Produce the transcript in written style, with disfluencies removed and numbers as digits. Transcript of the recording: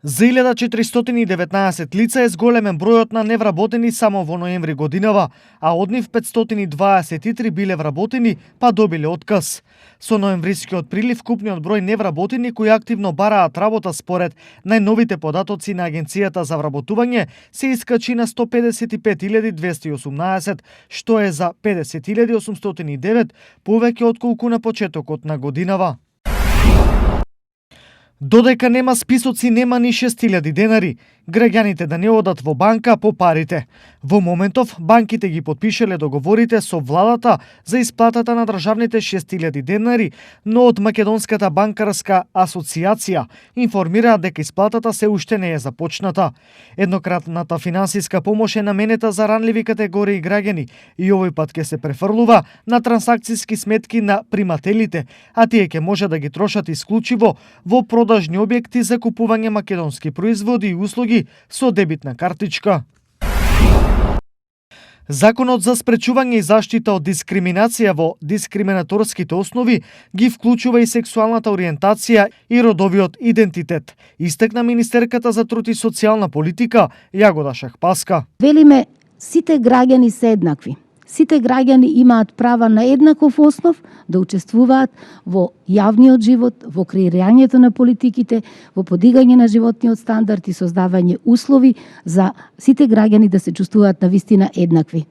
За 1419 лица е зголемен бројот на невработени само во ноември годинава, а од нив 523 биле вработени па добиле отказ. Со ноемврискиот прилив вкупниот број невработени кои активно бараат работа според најновите податоци на Агенцијата за вработување се искачи на 155.218, што е за 50.809 повеќе отколку на почетокот на годинава. Додека нема списоци, нема ни 6.000 денари. Граѓаните да не одат во банка по парите. Во моментов, банките ги потпишеле договорите со владата за исплатата на државните 6.000 денари, но од Македонската банкарска асоциација информираат дека исплатата се уште не е започната. Еднократната финансиска помош е наменета за ранливи категории граѓани и овој пат ќе се префрлува на трансакциски сметки на примателите, а тие ќе може да ги трошат исклучиво во продажни објекти за купување македонски производи и услуги со дебитна картичка. Законот за спречување и заштита од дискриминација во дискриминаторските основи ги вклучува и сексуалната ориентација и родовиот идентитет, истакна министерката за труд и социјална политика Јагода Шахпаска. Велиме, сите граѓани се еднакви. Сите граѓани имаат права на еднаков основ да учествуваат во јавниот живот, во креирањето на политиките, во подигање на животниот стандард и создавање услови за сите граѓани да се чувствуваат навистина еднакви.